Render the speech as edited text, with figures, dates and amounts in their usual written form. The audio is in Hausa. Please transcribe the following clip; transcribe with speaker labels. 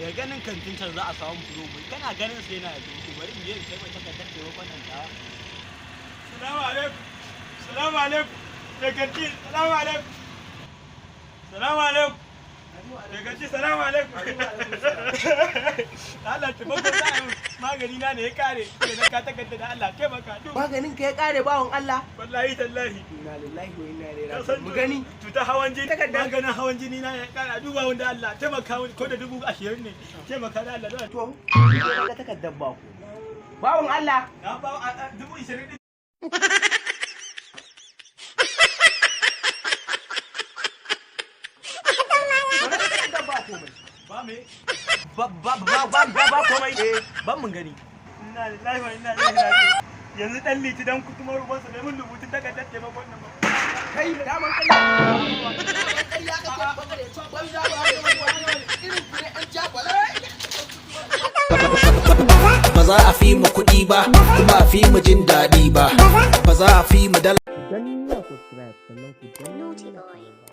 Speaker 1: Daga ganin kantin can za a samu promo. Kana ganin sai yana da taimako. Bari in je in kai mai takardar taimakon nan tawa. Salamu alaikum. Salamu alaikum. Mai kanti, salamu alaikum. Salamu alaikum. Mai kanti, salamu alaikum. Allah, taimako za a yi, magani na ne ya kare. Sai na ka takarda, da Allah taimaka. Duk.
Speaker 2: Maganin ka ya kare, bawan Allah?
Speaker 1: Wallahi tallahi.
Speaker 2: Inna lillahi wa inna ilaihi
Speaker 1: Ka san
Speaker 2: raji'un. Mu gani.
Speaker 1: Cutar hawan jini.
Speaker 2: Takarda.
Speaker 1: Maganin hawan jini na ya kara, duba wanda Allah taimaka mun, ko da 20,000 ne, taimaka da Allah da
Speaker 2: To, ga takardar ba ku. Bawan Allah.
Speaker 1: Na ba 20,000 din.
Speaker 2: Takardar ba komai.
Speaker 1: Ba me?
Speaker 2: Ba ba ba ba ba ba komai.
Speaker 1: Ban mun gani. Inna lillahi wa inna ilaihi raji'un. Yanzu dan liti dan kutumar ubansa bai mun rubutun takardar taimakon nan ba.
Speaker 2: Kai, daman ƙarya. Daman ƙarya kake, bakare to banza ba irin ku ne an jagwala.
Speaker 3: Ba za a fi mu kuɗi ba, kuma a fi mu jin daɗi ba, ba za a fi mu dala
Speaker 2: Danna subscribe, sannan ku danna
Speaker 4: Naughty boy.